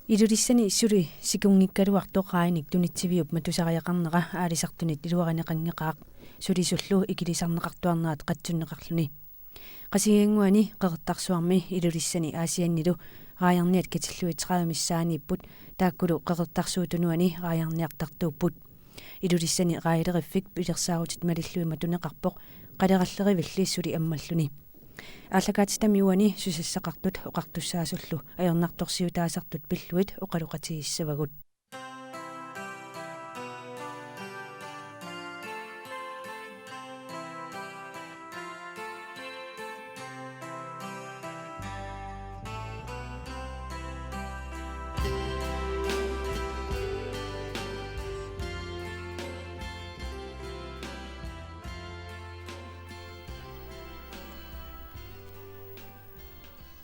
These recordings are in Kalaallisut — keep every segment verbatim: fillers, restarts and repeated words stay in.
Ilulissani suli sikunngikkaluartoq raajanik tunitsiviup matusariaqarnera aalisartunit iluarineqanngeqaaq, sulisullu ikilisarneqartuarnerat qatsunneqarluni. Qasigiannguani Qeqertarsuarmi Ilulissani Aasiannilu raajarniat katillugit tredive missaaniipput, taakkulu Qeqertarsuup Tunuani raajarniartartuupput. Ilulissani raajaleriffik pilersaarutit malillugit matuneqarpoq, qalerallerivilli suli ammalluni. Aallakaatitami uani susassaqartut oqartussaasullu ajornartorsiutaasartut pillugit oqaloqatigissavagut.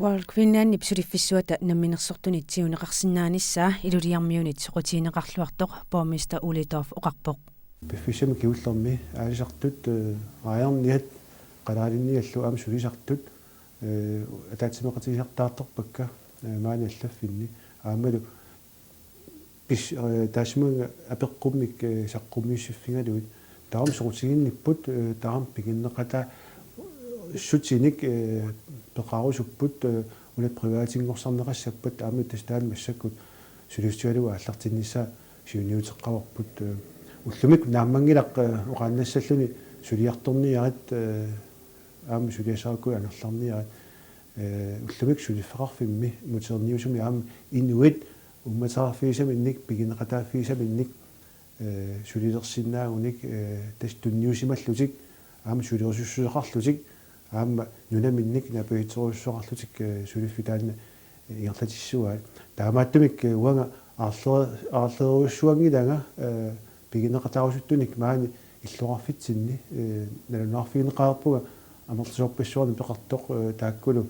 World Greenlandip suliffissuata namminersortunit siuneqarsinnaanissaa Ilulissarmiunit soqutigineqarluartoq borgmester Ole Dorph oqarpoq. Piffissami kingullermi aalisartut, eh, raajarniat qalaalinniallu aamma sulisartut, eh, ataatsimeeqatigisartaartarpakka, eh, maani allaffinni. Aammalu pis-, eh, taassuma apeqqummik, eh, saqqummiussiffigalugit. Taama soqutiginnipput, eh, taama piginneqataassutinik, eh, peqarusupput, eh, una privatinngortinneqassappat aamma tassa taanna massakkut sulissutigalugu aallartinnissaa siunniuteqqaarput, eh, ullumikkut naammanngilaq, eh, oqaannassalluni suliartorniarit, eh, aamma suliassarakkit angerlarniarit, eh, ullumikkut suliffeqarfimmi moderniusumi aamma inuit uummateqarfigisaminnik, piginneqataaffigisaminnik, eh, sulilersinnaagunik, eh, tassa tunniusimallutik, aamma sulerusussuseqarlutik, aamma nunaminnik naapitserusussuseqarlutik, eh, suliffik taanna, eh, ingerlatissuaat. Taamaattumik, eh, uanga aarlere-, aarlerujussuanngilanga, eh, piginneqataarusuttunik maani illoqarfitsinni, eh, nalunaarfigineqareerpunga amerlasoorpassuarnik peqartoq, eh, taakkulu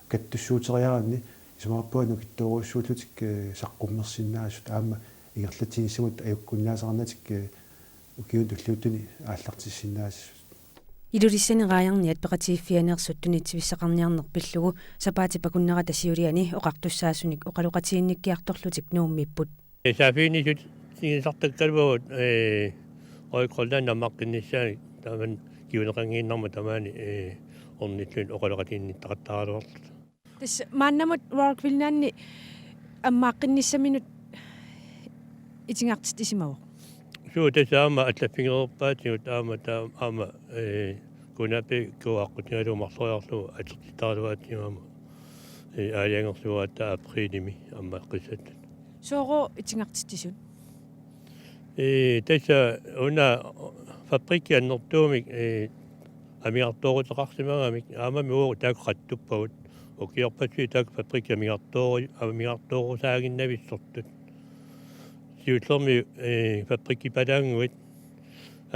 kattussuuteriaraanni isumaqarpunga nukittoorujussuullutik, eh, saqqummersinnaasut aamma ingerlatsinissamut ajukkunnaasaqarnatik, eh, ukiuni tulliuttuni aallartissinnaasut. Ilulissani raajarniat peqatigiiffianeersut tunitsivissaqarniarneq pillugu sapaatip akunnerata siuliani oqartussaasunik oqaloqatiginnikkiartorlutik Nuummiipput. Saaffiginnissutisartakkaluarput, eh, Royal Greenlandip ammaaqqinnissaanut taamani kinguneqanngiinnarmat tamaani, eh, ornillugit oqaloqatiginnittaqattaaraluarluta. Tassa maannamut Royal Greenlandi ammaaqqinnissaminut itigartitsimavoq. Suu, tassa aamma allaffigereerpaatigut aamma taa-, aamma, eh, Kunapi kuaqqutigalugu marloriarlugu atertitaraluaatigut aamma, eh, aalajangersimagatta aprilimi ammaaqqissatta. Soorlu itigartitsisut? Ee, tassa una fabrikki annertuumik, ee, amigartooruteqarsimagamik, aammami uagut taakku qattuppagut, ukiorpassuit taakku fabrikki amigartooru-, amigartoorusaaginnavissortut. Siullermik, ee, fabrikkipalaannguit,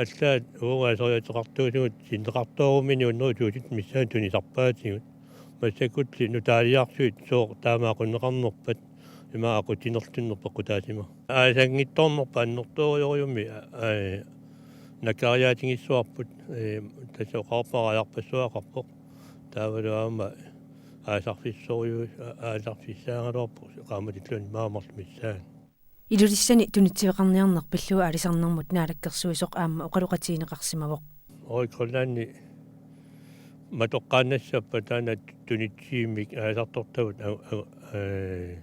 allaat uagut asoriaateqartuusugut, sinneqartoorumini hundrede tusind missaani tunisarpaatigut. Massakkulli nutaaliarsuit sooq taama aqunneqarnerpat, ima aqutsinerlunneq peqqutaasima. Aasanngitsoornerput annertoorujussuarmik, aa, nakariaatigissavarput, ee, tassa oqarpara aarpassuaqarpoq. Taavalu aamma aasarfissoruju-, aa-, aasarfissaagaluarpoq qaammatilluni maani marluk missaani. Ilulissani tunitsiveqarniarneq pillugu aalisarnermut naalakkersuisoq aamma oqaloqatigineqarsimavoq. Royal Greenlandi matoqqaannassappat taanna tunitsivimmik aalisartortavut a-, a-, ee,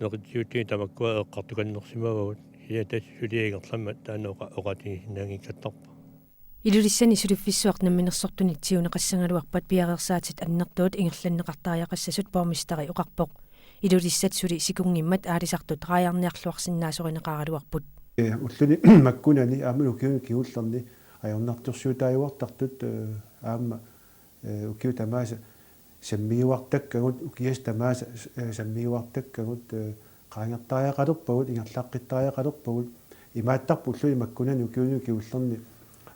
neqitsiutini tamakkua eqqartukannersimavagut. Kisianni tassa suliaq ingerlammat taanna oqa-, oqaatigisinnaanngikkattarpoq. Ilulissani suliffissuaq namminersortunit siuneqassagaluarpat piareersaatit annertuut ingerlanneqartariaqassasut borgmesteri oqarpoq. Ilulissat suli sikunngimmat aalisartut raajarniarluarsinnaasorineqaraluarput. Ee, ulluni makkunani aamma ukiuni kingullerni ajornartorsiutaajuartartut, ee, aamma, ee, ukiut tamaasa sammiuartakkagut, ukiasi tamaasa, ee, sammiuartakkagut, ee, qaangertariaqalerpagut, ingerlaqqittariaqalerpagut. Imaattarput ulluni makkunani ukiuni kingullerni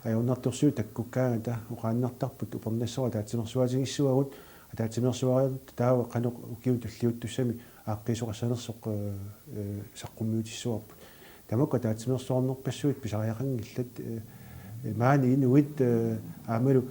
ajornartorsiut takkukkaangata oqaannartarput upernassooq ataatsimeersuaatigissuagut, ataatsimeersuaat taava qanoq ukiuni tulliuttussami aaqqiisoqassanersoq, ee, ee, saqqummiutissavarput. Tamakku ataatsimeersuarnerpassuit pisariaqanngillat, ee, ee, maani inuit, ee, aammalu,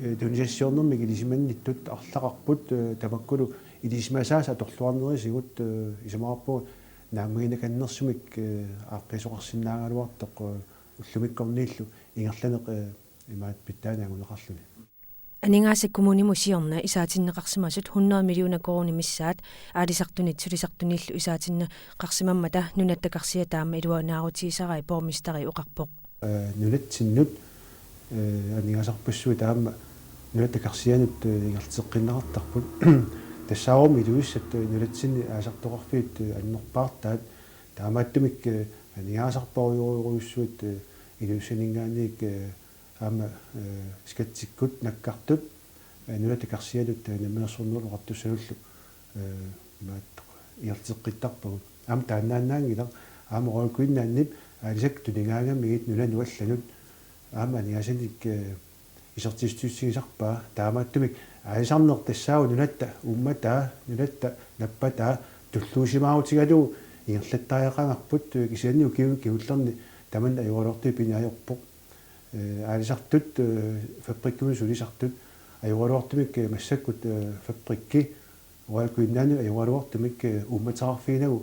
ee, tunisassiornermik ilisimannittut arlaqarput, ee, tamakkulu Ilisimasaasa atorluarnerisigut, eh, isumaqarpunga naammagineqannersumik, eh, aaqqiisoqarsinnaagaluartoq, eh, ullumikkorniillu ingerlaneq, eh, imaat pitsaaneq anguneqarluni. Aningaasat kommunimut siorna isaatinneqarsimasut hundrede millioner koruunit missaat aalisartunit sulisartunillu isaatinneqarsimammata Nunatta Karsiata aamma iluanaarutigisarai borgmesteri oqarpoq. Eh, nunatsinnut, eh, aningaasarpassuit aamma Nunatta Karsianut, eh, ingerlateqqinneqartarput. Tassaavoq Ilulissat, eh, nunatsinni aalisartoqarfiit, eh, annerpaartaat. Taamaattumik, eh, aningaasarparujorujussuit, eh, Ilulissaninngaanniit, eh, aamma, eh, skatsikkut nakkartut, eh, Nunatta Karsianut, eh, Namminersornerullu Oqartussanullu, eh, imaattoq ingerlateqqittarpagut. Aamma taannaannaanngilaq, aamma Royal Greenlandip aalisakkat tunigaangamigit nunanut allanut aamma aningaasanik, eh, isertitsissutigisarpaa. Taamaattumik aalisarneq tassaavoq nunatta uummataa, nunatta nappataa tulluusimaarutigalugu ingerlattariaqagarput, eh, kisianni ukiuni kingullerni tamanna ajoraluartumik pineq ajorpoq. Eh, aalisartut, eh, fabrikkimut sulisartut ajoraluartumik, eh, massakkut, eh, fabrikki Royal Greenlandip ajoraluartumik, eh, uummateqarfiginagu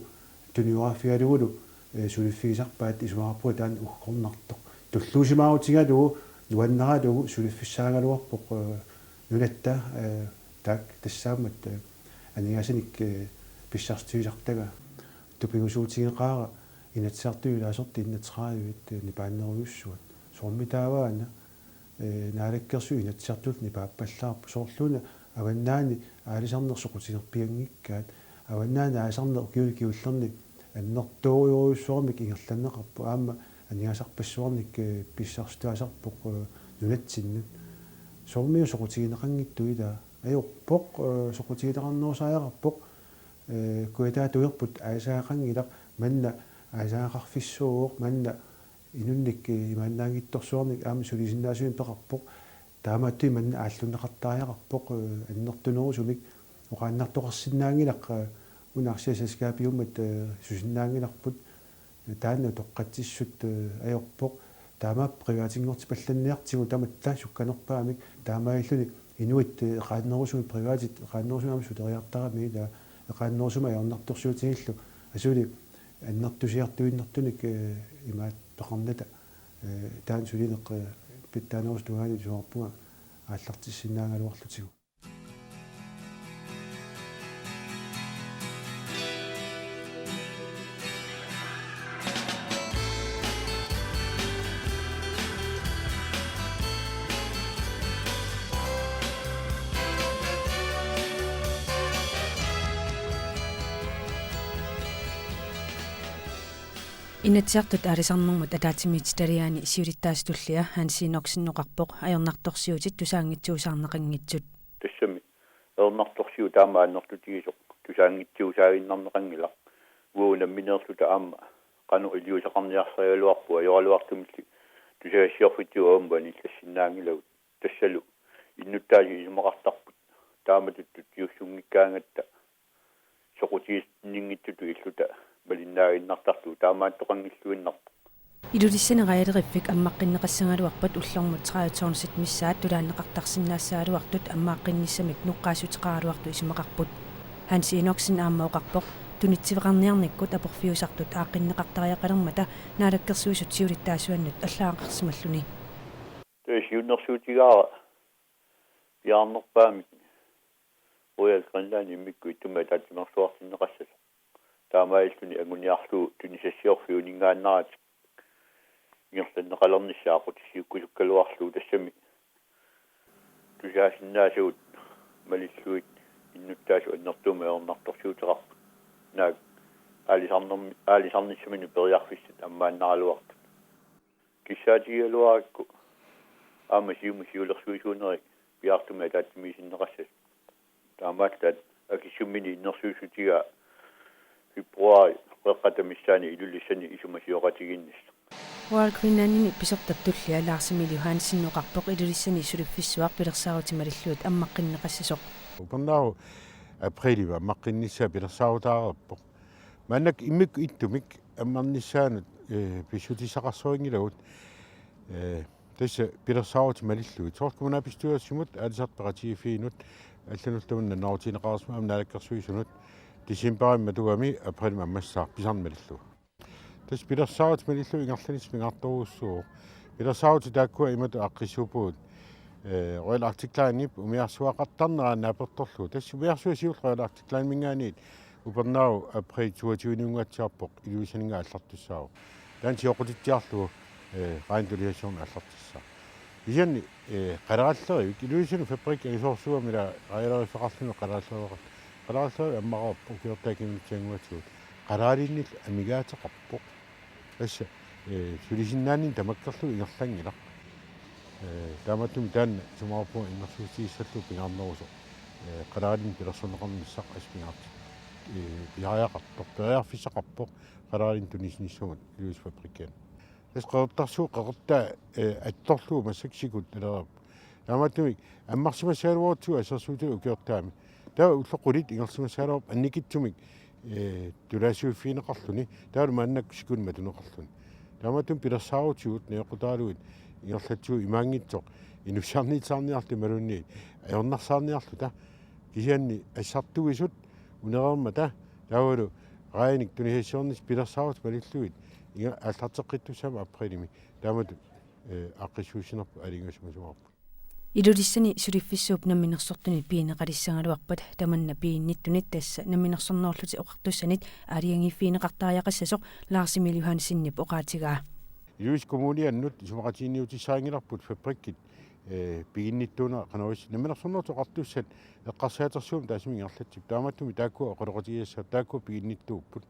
tuniorarfigalugulu, eh, suliffigisarpaat, isumaqarpunga taanna uggornartoq. Tulluusimaarutigalugu nuannaralugu suliffissaagaluarpoq, eh, nunatta, eh, taakku tassaammat, eh, aningaasanik, eh, pissarsitigisartagaa. Tupigusuutigeqaara Inatsisartuni ilaasortat enogtredive, eh, nipaannerujussuat. Soormitaava una, eh, Naalakkersuisut Inatsisartullu nipaappallaarpoq, soorlu una avannaani aalisarneq soqutigerpianngikkaat, avannaani aalisarneq ukiuni kingullerni annertoorujussuarmik ingerlanneqarpoq, aamma aningaasarpassuarnik, eh, pissarsitaasarpoq, eh, nunatsinnut. Soormiuna soqutigineqanngitsoq ilaa? Ajorpoq, eh, soqutigineqarnerusariaqarpoq, eh, kujataata uerput aalisagaqanngilaq, manna aalisagaqarfissuuvoq, manna inunnik, eh, imaannaanngitsorsuarnik aamma sulisinnaasumik peqarpoq. Taamaattumik manna aallunneqartariaqarpoq, eh, annertunerusumik. Oqaannartoqarsinnaanngilaq, eh, una aktieselskabiummat, eh, susinnaanngilarput. Eh, taanna utoqqatsissut, eh, ajorpoq. Taamaappoq privatinngortipallanniartigu tamatta sukkanerpaamik, taamaalilluni inuit, eh, eqaannerusumik, privatit eqaannerusumik aamma suleriartaramik, ilaa, eqaannerusumik ajornartorsiutigillu asuli annertusiartuinnartunik, eh, imaat peqarnata, eh, taanna sulineq, eh, pitsaanerusoq tungaanut isumaqarpunga aallartissinnaagaluarlutigu. Inatsisartut aalisarnermut ataatsimiititaliani siulittaasup tullia Hans Enoksen oqarpoq ajornartorsiutit tusaanngitsuusaarneqanngitsut. Tassami ajornartorsiut taama annertutigisoq tusaanngitsuusaaginnarneqanngilaq. Uagut nammineerluta aamma qanoq iliuuseqarniarsarigaluarpugut, ajoraluartumilli tusagassiorfitsigut aamma anillassinnaanngilagut. Tassalu innuttaasut isumaqartarput taamatut tuttiussunngikkaangatta soqutiginninngitsutut illuta malinnaaginnartartut taamaattoqanngilluinnarpoq. Ilulissani rederierfik ammaqqinneqassagaluarpat ullormut tredive tonsit missaat tulaanneqartarsinnaassagaluartut ammaaqqinnissamik noqqaassuteqaraluartut isumaqarput. Hans Enoksen aamma oqarpoq tunitsiveqarniarnikkut aporfiusartut aaqqinneqartariaqalermata Naalakkersuisut siulittaasuannut allagaqarsimalluni. Tassa siunnersuutigaara piaarnerpaamik Royal Greenland immikkut ittumik ataatsimeersuartinneqassasoq. Taamaalilluni anguniarlugu tunisassiorfiup uninngaannaratik ingerlanneqalernissaat aqutsissuukkusukkaluarlugu, tassami tusaasinnaasagut malillugit innuttaasut annertuumik ajornartorsiuteqarput. Naak aalisarnermi-, aalisarnissaminut periarfissat ammaannaraluartut. Kissaatigigaluarakku aamma Siumup siulersuisuunerit piaartumik ataatsimiisinneqassasut. Taamaallaat akissummini innersuussutigaa februaarip qeqqata missaani Ilulissani isumasioqatigiinnissaq. Royal Greenlandimi pisortap tullia Lars Emil Johansen oqarpoq Ilulissani suliffissuaq pilersaarutit malillugit ammaqqinneqassasoq. Upernaaru apriilip ammaqqinnissaa pilersaarutaareerpoq. Maannakkut immikkut ittumik ammarnissaanut, eh, pissutissaqarsorinngilagut, eh, tassa pilersaarutit malillugit. Soorlu kommunalbestyrelsimut, aalisartut peqatigiiffiinut, Allanullu tamanna nautigineqarsimavoq aamma naalakkersuisunut decembarip matugami aprilip ammassaaq pisarneq malillugu. Tassa pilersaarutit malillugit ingerlanissamut pingaartorujussuuvoq. Pilersaarutit taakkua imatut aaqqissuuppugut. Eh, Royal Arctic Linep umiarsuaqartarnera naapertorlugu. Tassa umiarsuaq siulleq Royal Arctic Lineminngaanniit upernaaq april toogtyveniunngaatsiarpoq Ilulissaninngaanniit aallartussaavoq. Taanna sioqqutitsiarlugu, eh, Qajani tunisissorneq aallartissaaq. Kisianni, eh, qalerallerivik Ilulissanut fabrikkit angisoorsuugami ila rajaleqarluni qalerallerivik. Qalerallerivik ammaqarpoq ukiortaat kiminnitsinni anguatigut. Qaleralinnillu amigaateqarpoq. Tassa, eh, sulisinnaanini tamakkerlugu ingerlanngilaq. Eh, taamaattumik taanna isumaqarpunga innersuussutigissallugu pingaarnerusoq. Eh, qaleralinnik pilersorneqarnissaq assut pingaartittoq. Eh, pisariaqartoq, periarfissaqarpoq qaleralinnik tunisinissamut Ilulissanut fabrikkiani. Tassa qeqertarsuup qeqertaa, eh, attorlugu massakkut sikut nalereerpoq. Taamaattumik ammarsimassagaluarutsigu assersuutigalugu ukiortaami. Taava ullut qulit ingerlasimassagaluarput annikitsumik, eh, tulaassuiffigineqarluni. Taavalu maannakkut sikunik matuneqarluni. Taamaattumik pilersaarutigut najoqqutaralugit ingerlatsigu imaanngitsoq inussiarniitsaarniarluta imaluunniit ajornarsaarniarluta. Kisianni assartuisut unereermata taavalu Qajanik tunisissornissaq pilersaarutit malillugit inga-, aallarteqqittussaammat aprilimi. Taamatut, eh, aaqqissuussinerput aalajangiussimasoqarpoq. Ilulissani suliffissuup namminersortunit pigineqalissagaluarpat tamanna piginnittunit tassa Namminersornerullutik Oqartussanit aalajangiiffigineqartariaqassasoq Lars Emil Johansenip oqaatigaa. Ilulissat Kommuniannut isumaqatiginniutissarinngilarput fabrikkit, eh, piginnittuunera qanoq is-, Namminersornerullutik Oqartussat eqqarsaatersuummik taassuma ingerlatsippoq. Taamaattumik taakkua oqaloqatigisassat taakkua piginnittuupput.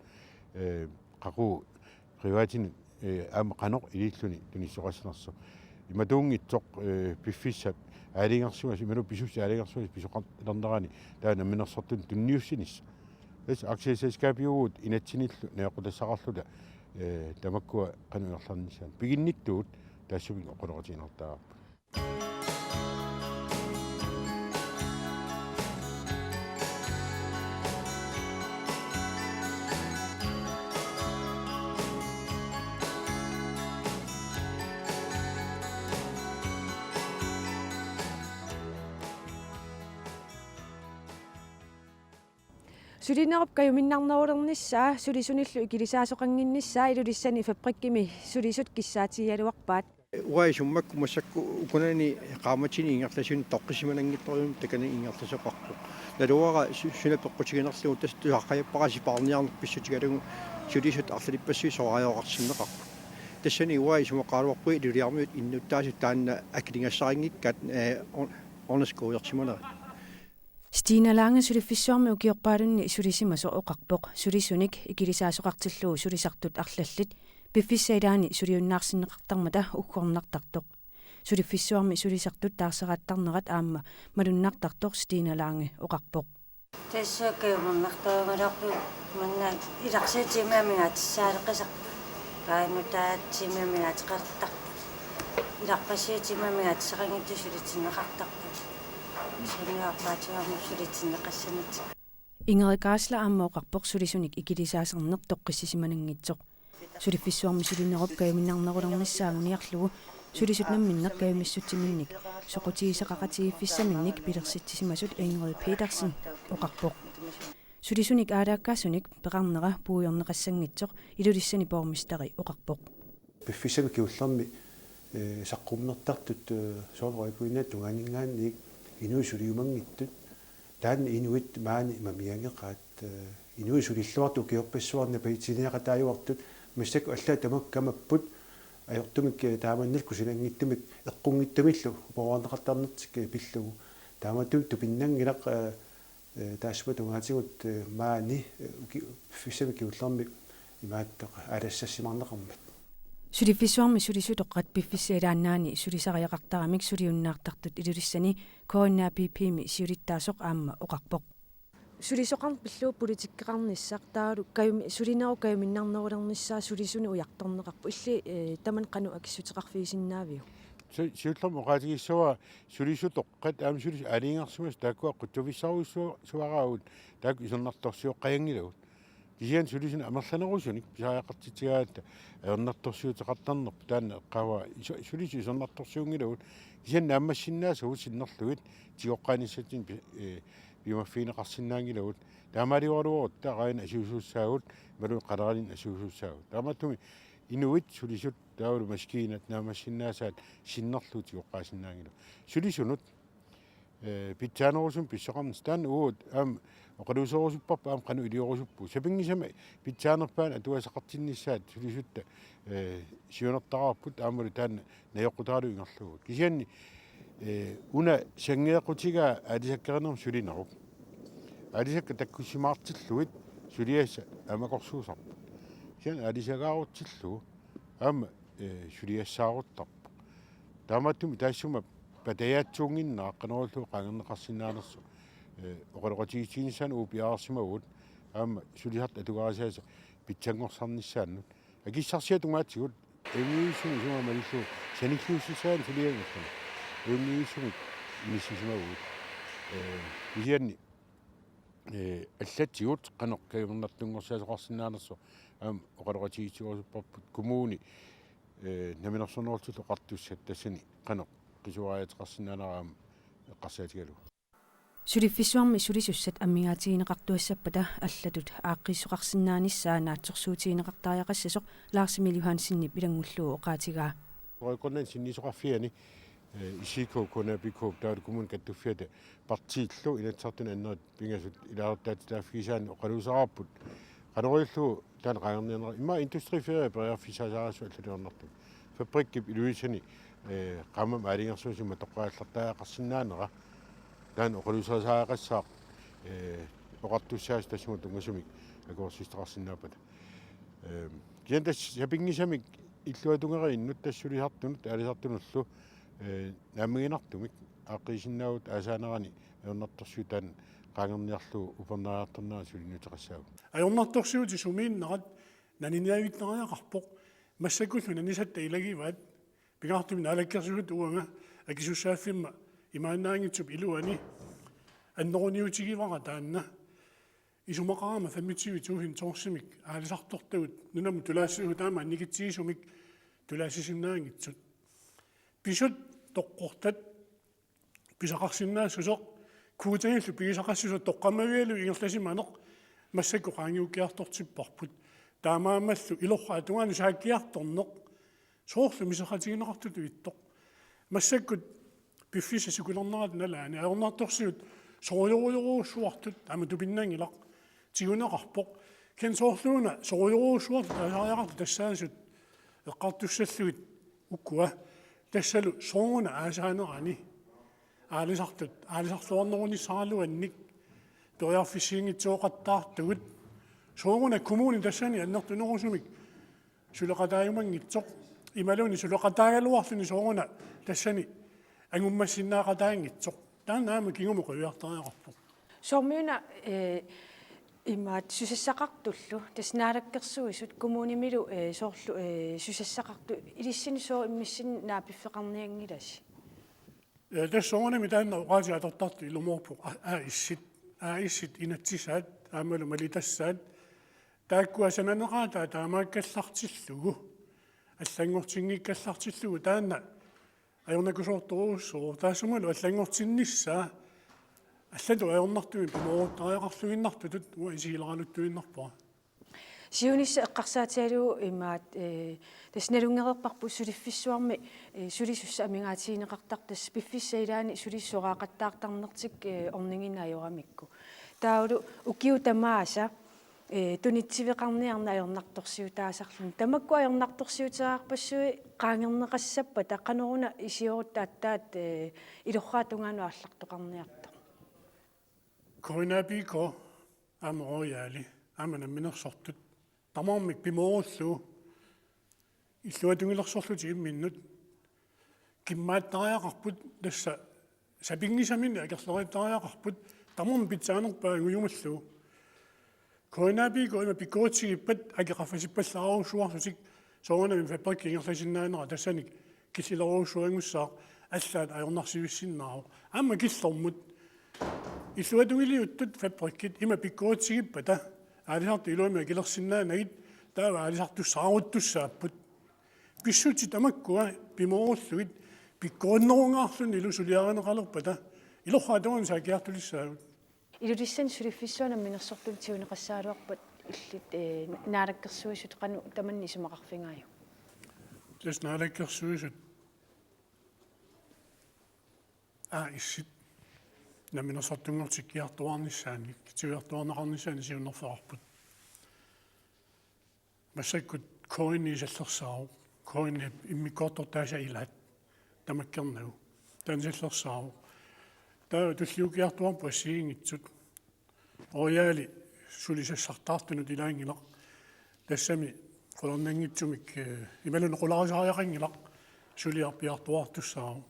Eh, qaqugu privatinut, eh, aamma qanoq iliilluni tunisoqassanersoq. Imatuunngitsoq, eh, piffissap aalajangersimasoq, imaluunniit pisussap aalajangersimasoq pisoqarnerani taava namminersortunut tunniussinissaq. Tassa aktieselskabiuvugut inatsinillu najoqqutassaqarluta, eh, tamakkua qanoq ingerlanissaat. Piginnittuut taassuma oqaloqatigineqartariaqarput. Sulinerup kajuminnarnerulernissaa sulisunillu ikilisaasoqannginnissaa Ilulissani fabrikkimi sulisut kissaatigigaluarpaat. Uanga isummakku massakkut ukunani qaammatini ingerlasunik toqqissisimananngitsorujummik takanani ingerlasoqarpoq. Naluara su-, suna peqqutiginerlugu tassa tusarqajapparasi paarniarneq pissutigalugu sulisut arlalippassuit soraarioqarsinneqarput. Tassani uanga isumaqaraluarpunga iluliarmiut innuttaasut taanna akiligassarinngikkaat, eh, on-, underskudersimanerat. Stina Lange suliffissuarmi ukiorpaalunni sulisimasoq oqarpoq sulisunik ikilisaasoqartillugu sulisartut arlallit piffissap ilaani suliunnaarsinneqartarmata uggornartartoq. Suliffissuarmi sulisartut taarseraattarnerat aamma malunnartartoq Stina Lange oqarpoq. Tassa kajuminnartorujuugaluarlugu manna ilarsuup tiimia amigaatissaaleqisarpoq. Taava nutaap tiimia amigaateqartarpoq. Ilarpassui tiimia amigaatissaqanngitsut sulitinneqartarput. Sunniorpaatigaarmut sulitinneqassanik. Ingrid Geisler aamma oqarpoq sulisunik ikilisaasarneq toqqissisimananngitsoq. Suliffissuarmi sulinerup kajuminnarnerulernissaa anguniarlugu sulisut namminneq kajumissutsiminnik soqutigisaqaqatigiiffissaminnik pilersitsisimasut Ingrid Petersen oqarpoq. Sulisunik aalaakkaasunik peqarnera puigorneqassanngitsoq Ilulissani borgmesteri oqarpoq. Piffissami kingullermi, eh, saqqummertartut, eh, soorlu Rådbyminngaanniit tungaaninngaanniit inuit suliumanngittut, taanna inuit maani mamianngeqaat, eh, inuit sulilluartut ukiorpassuarni napatitsiniaqataajuartut, massakkut allaat tamakku kamapput, ajortumik, eh, taamannillu kusananngitsumik eqqunngitsumillu uparuarneqartarnertik, eh, pillugu. Taamatut tupinnanngilaq, eh, eh, taassuma tungaatigut, eh, maani, eh, uki-, piffissami kingullermi imaattoq aalassassimaarneqarmat. Suliffissuarmi sulisutoqqat piffissap ilaannaani sulisariaqartaramik suliunnaartartut Ilulissani K N A P P-mi siulittaasoq aamma oqarpoq. Sulisoqarneq pillugu politikkeqarnissaq taavalu kajumi-, sulinerup kajuminnarnerulernissaa sulisunik ujartorneqarpoq. Illit, eh, tamanna qanoq akissuteqarfigisinnaaviuk? Si-, siullermik oqaatigissavara sulisutoq- Qat aamma sulisut aalajangersimasut taakkua qutsavissarujussuaraagut taakku isornartorsioqqajanngilagut. Kisianni sulisunut amerlanerusunik pisariaqartitsigaangatta ajornartorsiuteqartarnerput taanna eqqaavara isu-, sulisut isornartorsiunngilagut, kisianni naammassinnaasagut sinnerlugit tigoqqaanissatsinnik pi-, ee, piumaffigineqarsinnaanngilagut. Taamaaliugaluarutta aajuna asuusussaagut, imaluunniit qaleralinnut asuusussaagut. Taamaattumik inuit sulisut taavalu maskiinat naammassinnaasaat sinnerlugit tigoqqaasinnaanngilagut. Sulisunut ee, pitsaanerusumik pissoqarnissaq taanna uagut aamma oqaluuserusupparput aamma qanoq iliorusuppugut. Sapinngisamik pitsaanerpaanut atugassaqartinnissaat sulisutta, ee, siunertaraarput aammalu taanna najoqqutaralugu ingerlavoq. Kisianni, ee, una sanngeeqqutigaa aalisakkerinermik sulinerup, aalisakkat takkussimaartillugit suliassat aamma akorsuusarput. Kisianni aalisagaarutsillugu aamma, ee, suliassaaruttarpoq. Taamaattumik taassuma patajaatsuunnginnera qanoq ililluta qaangerneqarsinnaanersoq, ee, oqaloqatigiissinissaanut uagut piareersimavugut aamma sulisartut atugarisaasa pitsanngorsarnissaannut. Akissarsiat tungaatigut ajunngivissumik isumaa malillugu sanilliussissaanut sulianngorluni. Ajunngivissumik inissisimavugut. Ee, kisianni, ee, allatigut qanoq kajumernartunngorsimasoqarsinnaanersoq aamma oqaloqatigiissiorusupparput kommuni, ee, Namminersornerullutillu Oqartussat tassani qanoq qisuariaateqarsinnaanera aamma eqqarsaatigalugu. Suliffissuarmi sulisussat ammigaatigineqartuassappata allatut aaqqiissoqarsinnaanissaa naatsorsuutigineqartariaqassasoq Lars Emil Johansenip ilanngullugu oqaatigaa. Royal Greenland sinniisoqarfiani, ee, I C K, K N A P K, taavalu Kommune Kattuffiata partiillu Inatsisartuni annerit pingasut ilaasortaatitaaffigisaanni oqaluuseraarput. Qanoq ililluta taanna qaangerniarnera immaqa industriferie periarfissaasaarassuaq allaliornartumik. Fabrikkip Ilulisani, ee, qaammammut aalajangersimasumik matoqqaallartariaqarsinnaanera. Taanna oqaluuserisaariaqassaaq, ee, oqartussaasut tassunga tunngasumik akuersissuteqarsinnaappata. Ee, kisianni tassa sapinngisamik illuatungeriinnut tassa sulisartunut, aalisartunullu, ee, naammaginartumik aaqqiisinnaavugut aasaanerani ajornartorsiut taanna qaangerniarlugu upernariartornerani suliniuteqassaagut. Ajornartorsiutit sumiinnerat naniniavittariaqarpoq, massakkullu nanisatta ilagivaat, pingaartumik naalakkersuisut uanga akisussaaffimmut imaannaanngitsup iluani anneruniutigivara taanna. Isumaqarama femogtyve tusind tonsimik aalisartortagut nunamut tulaassusigut taama annikitsigisumik tulaassisinnaanngitsut. Pisut toqqortat pisaqarsinnaassuseq, kvotinnillu pigisaqassuseq toqqammavigalugu ingerlasimaneq massakkut qaangiukkiartortipparput. Taamaammallu ilorraap tungaanut saakkiartorneq soorlu miserratigineqartutut ittoq. Massakkut piffissap sikulernerata nalaani ajornartorsiut sorujorujorujussuartut aamma tupinnanngilaq tiguneqarpoq. Kisianni soorluuna sorujorujussuartut taasariaqartut tassaasut eqqartussallugit ukua, tassalu sooruna aasaanerani aalisartut aalisarluarnerunissaraluannik periarfissiinngitsooqattaartugut, sooruna kommuni tassani annertunerusumik suleqataajumanngitsoq imaluunniit suleqataagaluarluni sooruna tassani angummassinnaaqataanngitsoq. Taanna aamma kingumut qiviartariaqarpoq. Soormiuna, ee, imaat susassaqartullu, tassa Naalakkersuisut kommunimilu, ee, soorlu, ee, susassaqartut ilissinnut sooq immissinnut naapiffeqarnianngilasi? Ee, tassa soorunami taanna oqaasii atortartut ilumoorpoq a-, A/S-it, A/S-it inatsisaat aammalu malitassaat. Taakkua sananeqaataat taamaakkallartillugu, allanngortinngikkallartillugu taanna ajornakusoortorujussuuvoq, taassumalu allanngortinnissaa allatut ajornartumik pimooruttariaqarluinnartutut uanga isigileraluttuinnarpara. Siunissaq eqqarsaatigalugu imaat, ee, tassa nalunngereerparput suliffissuarmi, ee, sulisussat amigaatigineqartartut, tassa piffissap ilaani sulisut soraaqattaartarnertik, ee, ornigineq ajoramikku. Taavalu ukiut tamaasa, ee, tunitsiveqarniarneq ajornartorsiutaasarluni. Tamakku ajornartorsiuteqarpassuit qaangerneqassappata qanoruna isiorutta aatsaat, ee, ilorraap tungaanut aallartoqarniartoq? K N A P K aamma Royali aamma Namminersortut tamarmik pimoorullugu illuatungilersorlutik imminnut kimmaattariaqarput, tassa sapinngisamik akerleriittariaqarput, tamarmik pitsaanerpaat angujumallugu. K N A P K ima pikkoritigippata aki qaffasippallaarujussuarlutik soorunami fabrikki ingerlasinnaanera tassani killilerujussuanngussaaq, allaat ajornarsivissinnaavoq. Aamma killormut illuatungiliuttut fabrikkit ima pikkoritigippata Aalisartut iluamik akilersinnaanagit taava aalisartussaaruttussaapput. Pissutsit tamakkua pimoorullugit pikkorinnerungaarlunilu suliarineqalerpata ilorraap tamaani saakkiartulissaagut. Ilulissani suliffissuarmi namminersortunik tiguneqassagaluarpat illit, eh, Naalakkersuisut qanoq tamanna isumaqarfigaajuk? Tassa Naalakkersuisut A/S-it namminersortunngortikkiartuaarnissaannik, tiguiartuaarneqarnissaannik siunnerfeqarput. Massakkut K N I sallersaavoq, K N I immikkoortortaasa ilaat tamakkernagu. Taanna sallersaavoq. Taava tulliukkiartuaarput assigiinngitsut. Royali suli sassartaartunut ilaanngilaq. Tassami qularnanngitsumik, eh, imaluunniit qularisariaqanngilaq, suliaq piartuaartussaavoq.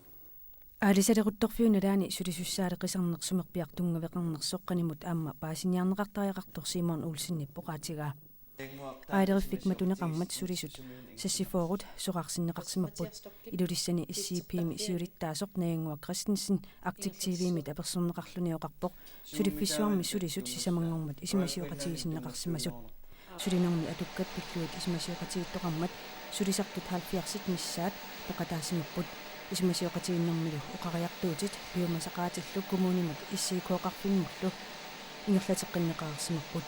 Aalisaleruttorfiup nalaani sulisussaaleqisarneq sumerpiaq tunngaveqarnersoq qanimut aamma paasiniarneqartariaqartoq Simon Olsenip oqaatigaa. Aaleriffik matuneqarmat sulisut seksogfyrre sorarsinneqarsimapput. Ilulissani S C P-mi siulittaasoq Najannguaq Christensen Arctic T V-mit apersorneqarluni oqarpoq suliffissuarmi sulisut sisamanngormat isumasioqatigisinneqarsimasut. Sulinermi atukkat pillugit isumasioqatigiittoqarmat sulisartut halvfjerdsit missaat peqataasimapput. Isumasioqatigiinnermilu oqariartuutit piumasaqaatillu kommunimut S I K-qarfimmullu ingerlateqqinneqareersimapput.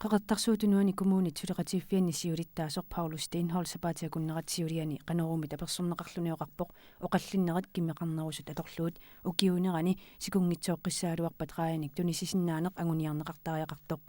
Qeqertarsuup Tunuani kommunit suleqatigiiffianni siulittaasoq Paulus Steenholdt sapaatip akunnerata siuliani Qanoruumit apersorneqarluni oqarpoq oqallinnerat kimmeqarnerusut atorlugit ukiuunerani sikunngitsooqqissagaluarpat raajanik tunisisinnaaneq anguniarneqartariaqartoq.